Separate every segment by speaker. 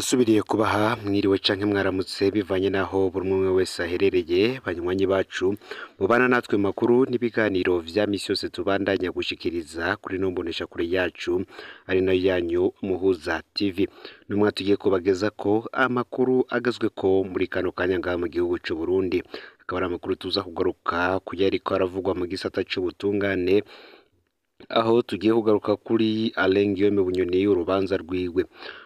Speaker 1: Ndasubiriye kubaha mwiriwe canke mwaramutse bivanye naho buri umwe wese aherereye, banywanyi bacu mubana natwe makuru n'ibiganiro vya misi yose tubandanya gushikiriza kuri ino mboneshakure yacu ari nayo yanyu Muhuza TV. Numwe tugiye kubagezako amakuru agezweko muri kano kanya ngaha mu gihugu c'u Burundi. Akaba ari amakuru tuza kugaruka kuyariko aravugwa mu gisata c'ubutungane, aho tugiye kugaruka kuri Alain Guillaume Bunyoni urubanza rwiwe.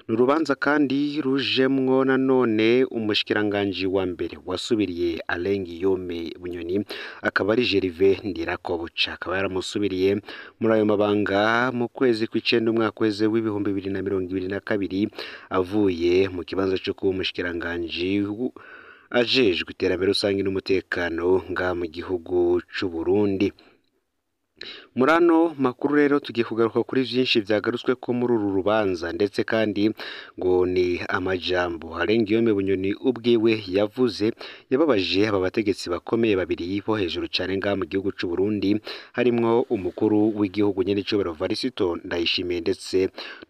Speaker 1: Ni urubanza kandi rujemwo nanone umushikiranganji wa mbere wasubiriye Alain Guillaume Bunyoni, akaba ari Gervais Ndirakobuca, akaba yaramusubiriye muri ayo mabanga mu kwezi kw'icenda umwaka uheze w'2022, avuye mu kibanza co kuba umushikiranganji ajejwe iterambere rusangi n'umutekano ngaha mu gihugu c'u Burundi. Muri ano makuru rero tugiye kugaruka kuri vyinshi vyagarutsweko muri uru rubanza, ndetse kandi ngo ni amajambo Alain Guillaume Bunyoni ubwiwe yavuze yababaje aba bategetsi bakomeye babiri bo hejuru cane ngaha mu gihugu c'u Burundi, harimwo umukuru w'igihugu nyen'icubahiro Varisito Ndayishimiye ndetse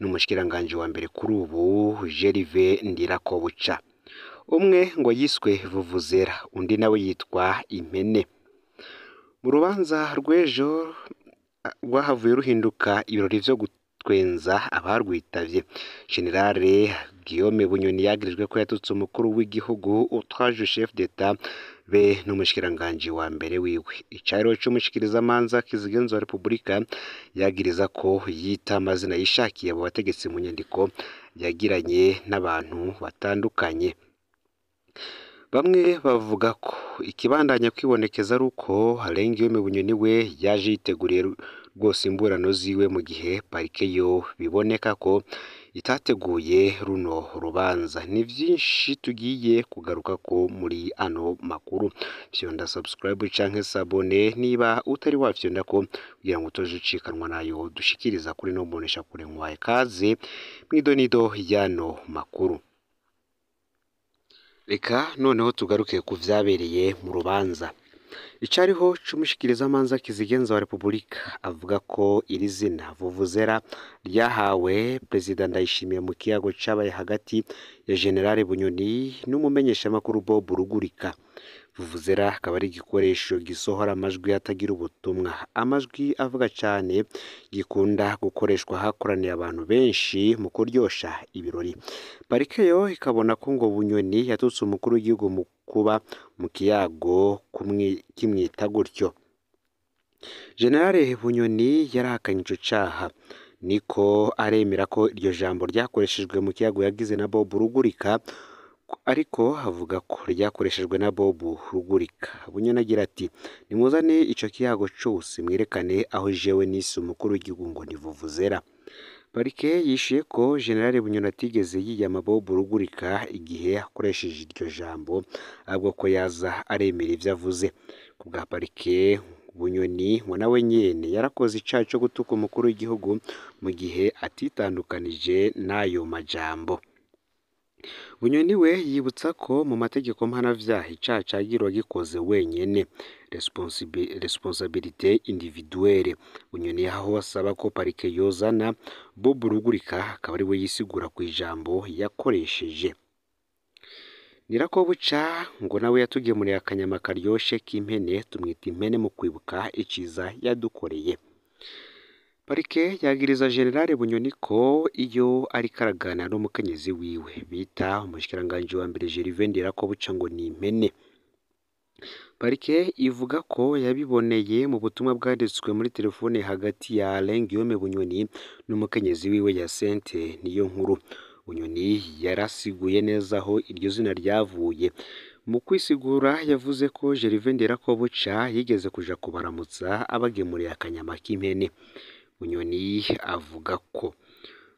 Speaker 1: n'umushikiranganji wa mbere kuri ubu Gervais Ndirakobuca. Umwe ngo yiswe Vuvuzera, undi nawe yitwa Impene. Mu rubanza rw'ejo rwahavuye ruhinduka ibirori vyo gutwenza abarwitavye. Generale Guillaume Bunyoni yagirijwe ko yatutse umukuru w'igihugu outrage chef d'Etat be n'umushikiranganji wa mbere wiwe. Icariho c'umushikirizamanza kizigenza wa Repubulika yagiriza ko yita amazina yishakiye abo bategetsi mu nyandiko yagiranye n'abantu batandukanye. Bamwe bavuga ko ikibandanya kwibonekeza ari uko Alain Guillaume Bunyoni we yaje yiteguriye rwose imburano ziwe, mu gihe parike yo biboneka ko itateguye runo rubanza. Ni vyinshi tugiye kugarukako muri ano makuru. Fyonda subscribe canke s'abonner niba utari wafyondako kugira ngo utoje ucikanwa nayo dushikiriza kuri ino mboneshakure. Nkwaye kaze mw'idonido y'ano makuru. Reka noneho tugaruke ku vyabereye mu rubanza. Icariho c'umushikirizamanza kizigenza wa Repubulika avuga ko iri zina Vuvuzera ryahawe Perezida Ndayishimiye mu kiyago cabaye hagati ya Generale Bunyoni n'umumenyeshamakuru Bob Rugurika. Vuvuzera akaba ari igikoresho gisohora amajwi atagira ubutumwa, amajwi avuga cane, gikunda gukoreshwa hakoraniye abantu benshi mu kuryosha ibirori. Parike yo ikabona ko ngo Bunyoni yatutse umukuru w'igihugu mu kuba mu kiyago kimwita gutyo. Generale Bunyoni yarahakanye ico caha, niko aremera ko iryo jambo ryakoreshejwe mu kiyago yagize na Bob Rugurika, ariko avuga ko ryakoreshejwe na Bob Rugurika. Bunyoni agira ati: "Nimuzane ico kiyago cose mwerekane aho jewe nise umukuru w'igihugu ngo ni Vuvuzera." Parike yishuye ko Generale Bunyoni atigeze yiyama Bob Rugurika igihe akoresheje iryo jambo, ahubwo ko yaza aremera ivyo avuze. Ku bwa parike, Bunyoni ngo nawe nyene yarakoze icaha co gutuka umukuru w'igihugu mu gihe atitandukanije n'ayo majambo. Bunyoni we yibutsa ko mu mategeko mpanavyaha icaha cagirwa gikoze wenyene, responsabilité individuelle. Bunyoni aho asaba ko parike yozana Bob Rugurika akaba ari we yisigura kw'ijambo yakoresheje. Ndirakobuca ngo nawe yatugemuriye akanyama karyoshe k'impene, tumwita impene mu kwibuka iciza yadukoreye. Parike yagiriza Generale Bunyoni ko iyo ariko araganira n'umukenyezi wiwe bita umushikiranganji wa mbere Gervais Ndirakobuca ngo ni impene. Parike ivuga ko yabiboneye mu butumwa bwanditswe muri telefone hagati ya Alain Guillaume Bunyoni n'umukenyezi wiwe Hyacinthe Niyonkuru. Bunyoni yarasiguye neza aho iryo zina ryavuye. Mu kwisigura yavuze ko Gervais Ndirakobuca yigeze kuja kubaramutsa abagemuriye akanyama k'impene. Bunyoni avuga ko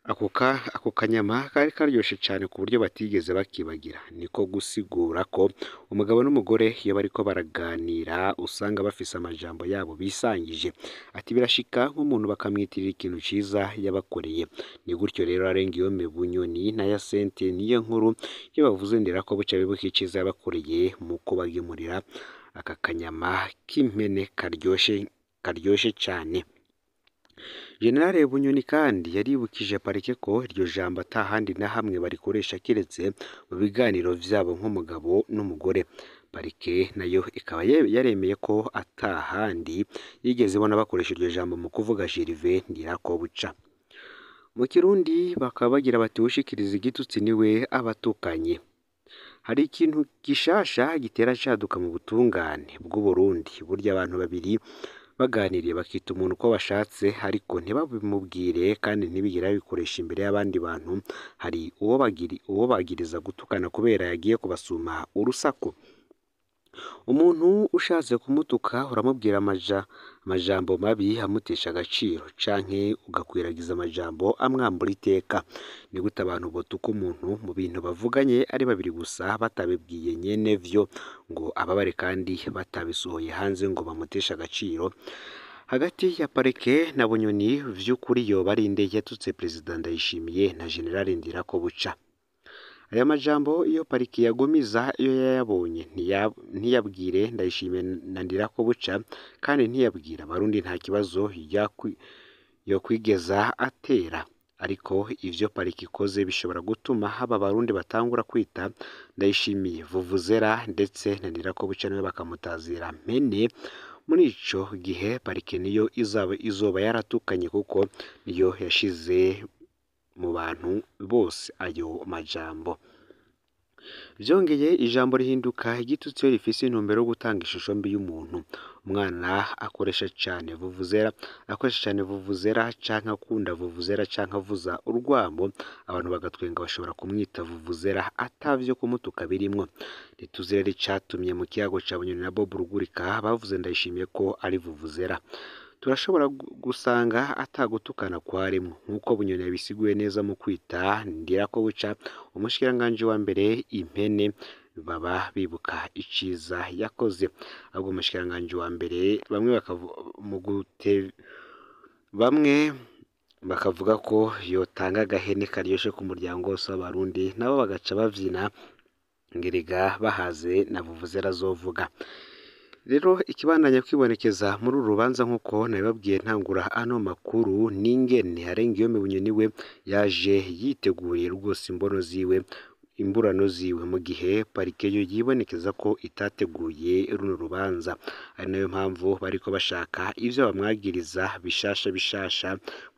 Speaker 1: ako kanyama kari karyoshe cane ku buryo batigeze bakibagira. Niko gusigura ko umugabo n'umugore iyo bariko baraganira usanga bafise amajambo yabo bisangije. Ati birashika nk'umuntu bakamwitirira ikintu ciza yabakoreye. Ni gutyo rero Alain Guillaume Bunyoni na Hyacinthe Niyonkuru iyo bavuze Ndirakobuca bibuka iciza yabakoreye mu kubagemurira aka kanyama k'impene karyoshe cane. General Bunyoni kandi yaribukije parike ko iryo jambo ata handi na hamwe barikoresha kiretse mu biganiro vyabo nk'umugabo n'umugore. Parike nayo ikaba yaremeye ko ata handi yigeze ibona bakoresha iryo jambo mu kuvuga Gervais Ndirakobuca. Mu Kirundi bakaba bagira bati uwushikiriza igitutsi niwe aba atukanye. Hari ikintu gishasha gitera caduka mu butungane bw'Uburundi. Burya abantu babiri baganiriye bakita umuntu uko bashatse ariko ntibabimubwire kandi ntibigere babikoresha imbere y'abandi bantu, hari uwo bagiriza gutukana kubera yagiye kubasuma urusaku. Umuntu ushatse kumutuka uramubwira amajambo mabi amutesha agaciro canke ugakwiragiza amajambo amwambura iteka. Ni gute abantu botuka umuntu mu bintu bavuganye ari babiri gusa batabibwiye nyene vyo ngo ababare kandi batabisohoye hanze ngo bamuteshe agaciro? Hagati ya Parike na Bunyoni vy'ukuri yoba ari nde yatutse Perezida Ndayishimiye na General Ndirakobuca? Aya majambo iyo pariki yagumiza iyo yayabonye ntiyabwire Ndayishimiye na Ndirakobuca kandi ntiyabwira Abarundi, nta kibazo yokwigeza atera. Ariko ivyo pariki ikoze bishobora gutuma haba Abarundi batangura kwita Ndayishimiye vuvuzera ndetse na Ndirakobuca nawe bakamutazira mpene. Muri ico gihe parike niyo izoba yaratukanye kuko niyo yashize mu bantu bose ayo majambo. Vyongeye ijambo rihinduka igitutsi iyo rifise intumbero yo gutanga ishusho mbi y'umuntu. Umwana akoresha cane vuvuzera, akoresha cane vuvuzera canke akunda vuvuzera canke avuza urwamo, abantu bagatwenga bashobora kumwita vuvuzera atavyo kumutuka birimwo. Ntituzi rero icatumye mu kiyago ca Bunyoni na Bob Rugurika bavuze Ndayishimiye ko ari vuvuzera. Turashobora gusanga atagutukana kwarimwo nk'uko Bunyoni yabisiguye neza mu kwita Ndirakobuca umushikiranganji wa mbere impene, baba bibuka iciza yakoze. Ahubwo umushikiranganji wa mbere bamwe bakavuga ko yotanga agahene karyoshe ku muryango wose w'Abarundi, nabo bagaca bavyina ngerega bahaze na vuvuzera azovuga. Rero ikibandanya kwibonekeza muri uru rubanza nk'uko nabibabwiye ntangura ano makuru n'ingene Arengiyome Bunyoni we yaje yiteguriye rwose imbono ziwe, imburano ziwe, mu gihe parike yo yibonekeza ko itateguye runo rubanza. Ari nayo mpamvu bariko bashaka ivyo bamwagiriza bishasha bishasha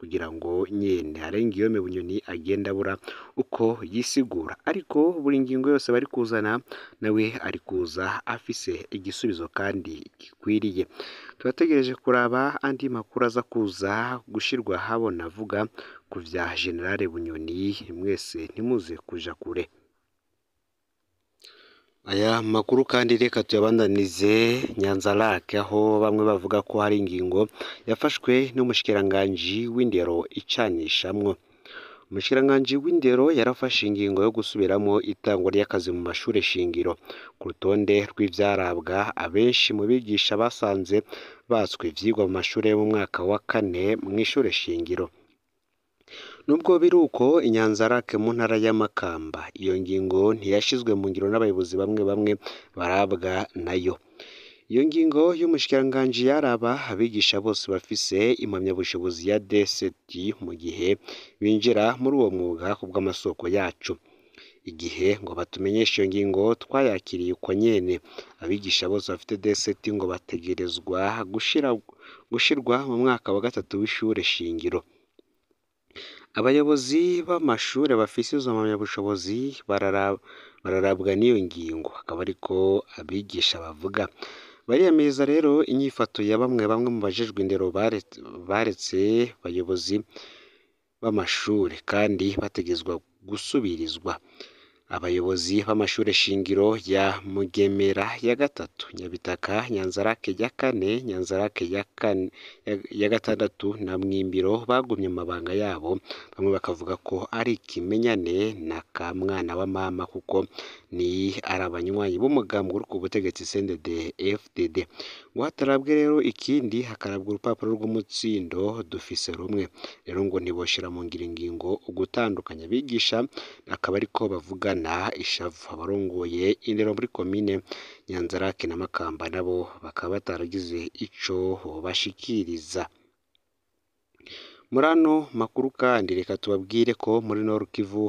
Speaker 1: kugira ngo nyene Arengiyome Bunyoni agende abura uko yisigura. Ariko buri ngingo yose bari kuzana nawe ari kuza afise igisubizo kandi gikwiriye. Turategereje kuraba andi makuru aza kuza gushirwa habona avuga ku vya General Bunyoni, mwese ntimuze kuja kure. Aya makuru kandi reka tuyabandanize Nyanza-Lac, aho bamwe bavuga ko hari ingingo yafashwe n'umushikiranganji w'indero icanishamwo. Umushikiranganji w'indero yarafashe ingingo yo gusubiramwo itangwa ry'akazi mu mashure shingiro. Ku rutonde rw'ivyarabwa, abenshi mu bigisha basanze batswe ivyigwa mu mashure yo mu mwaka wa kane mw'ishure shingiro. Nubwo biruko i Nyanza-Lac mu ntara ya Makamba, iyo ngingo ntiyashizwe mu ngiro n'abayobozi bamwe bamwe barabwa nayo. Iyo ngingo y'umushikiranganji yaraba abigisha bose bafise impamyabushobozi ya D7 mu gihe binjira muri uwo mwuga kubw'amasoko yacu. Igihe ngo batumenyeshe iyo ngingo twayakiriye uko nyene. Abigisha bose bafite D7 ngo bategerezwa gushirwa mu mwaka wa gatatu w'ishure shingiro. Abayobozi b'amashure bafise izo mpamyabushobozi bararabwa n'iyo ngingo, akaba ariko abigisha bavuga. Bariyamiriza rero inyifato ya bamwe bamwe mu bajejwe indero baretse bayobozi b'amashure kandi bategerezwa gusubirizwa. Abayobozi b'amashure shingiro ya Mugemera ya gatatu, Nyabitaka, Nyanza-Lac ya kane, Nyanza-Lac ya gatandatu na Mwimbiro bagumye mu mabanga yabo, bamwe bakavuga ko ari ikimenyane na kamwana wa mama kuko ni ari abanywanyi b'umugambi uri ku butegetsi CNDD FDD. Ngo hatarabwe rero ikindi hakarabwa urupapuro rw'umutsindo dufise rumwe. Rero ngo ntiboshira mu ngiro ingingo ugutandukanya abigisha, akaba ariko bavugana ishavu. Abarongoye indero muri komine Nyanza-Lac na Makamba nabo bakaba bataragize ico bashikiriza. Muri ano makuru kandi reka tubabwire ko muri Nord Kivu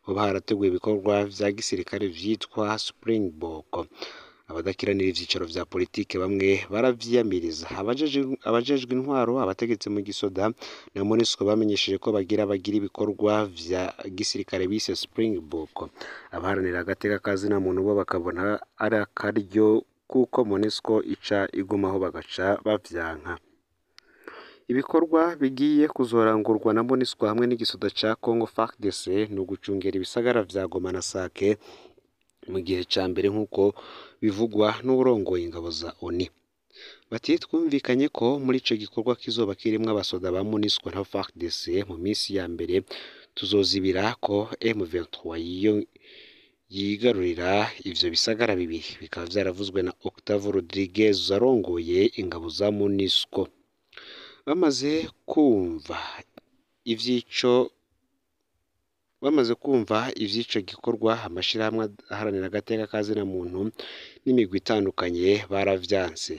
Speaker 1: hoba harateguwe ibikorwa vya gisirikare vyitwa Springbok. Abadakiranira ivyicaro vya politike bamwe baravyiyamiriza. Abajejwe intwaro, abategetsi mu gisoda na MONUSCO bamenyesheje ko bagira ibikorwa vya gisirikare bise Springbok. Abaharanira agateka ka zina muntu bo bakabona ari akaryo kuko MONUSCO ica igumaho bagaca bavyanka. Ibikorwa bigiye kuzorangurwa na MONUSCO hamwe n'igisoda ca Congo FARDC ni ugucungera ibisagara vya Goma na Sake mu gihe ca mbere nk'uko bivugwa n'uwurongoye ingabo za ONU. Bati twumvikanye ko muri ico gikorwa kizoba kirimwo abasoda ba MONUSCO na FARDC mu minsi ya mbere tuzozibira ko M23 yigarurira ivyo bisagara bibiri, bikaba vyaravuzwe na Octavio Rodriguez arongoye ingabo za MONUSCO. Bamaze kumva ivy'ico gikorwa, amashirahamwe aharanira agateka ka zina muntu n'imigwi itandukanye baravyanse.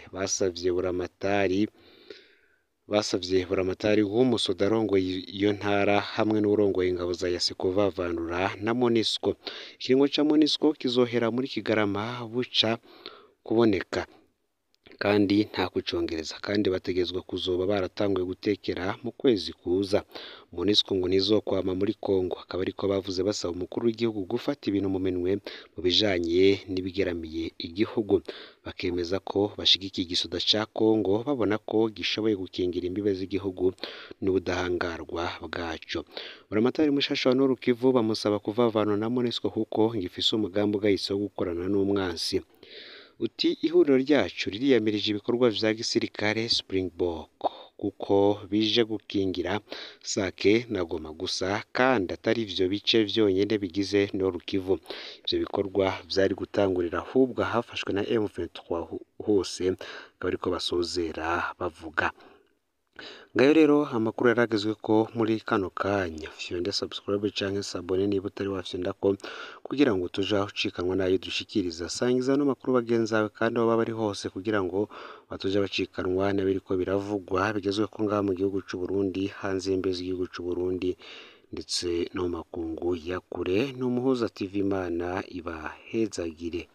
Speaker 1: Basavye buramatari w'umusoda arongoye iyo ntara hamwe n'uwurongoye ingabo za EAC kuvavanura na MONUSCO. Ikiringo ca MONUSCO kizohera muri Kigarama buca kuboneka kandi nta kucongereza, kandi bategerezwa kuzoba baratanguye gutekera mu kwezi kuza. MONUSCO ngo ntizokwama muri Congo, akaba ariko bavuze basaba umukuru w'igihugu gufata ibintu mu minwe mu bijanye n'ibigeramiye igihugu, bakemeza ko bashigikiye igisoda ca Congo babona ko gishoboye gukingira imbibe z'igihugu n'ubudahangarwa bwaco. Buramatari mushasha wa Nord Kivu bamusaba kuvavanwa na MONUSCO kuko ngifise umugambi ugayitse wo gukorana n'umwansi. Uti ihuriro ryacu ririyamirije ibikorwa vya gisirikare Springbok kuko bije gukingira Sake na Goma gusa, kandi atari ivyo bice vyonyene bigize Nord Kivu. Ivyo bikorwa vyari gutangurira ahubwo hafashwe na M23 hose, akaba ariko basozera bavuga. Ngayo rero amakuru yaragezwe ko muri kano kanya. Fyonda subscribe canke s'abonner niba utari wafyonda ko, kugira ngo tuja ucikanwa nayo dushikiriza. Sangiza no makuru bagenzi bawe kandi aho baba bari hose, kugira ngo batuja bacikanwa n'ibiriko biravugwa bigezwe ko ngaha mu gihugu c'u Burundi, hanze y'imbibe z'igihugu c'u Burundi ndetse no mu makungu ya kure. Ni Umuhuza TV, Imana ibahezagire.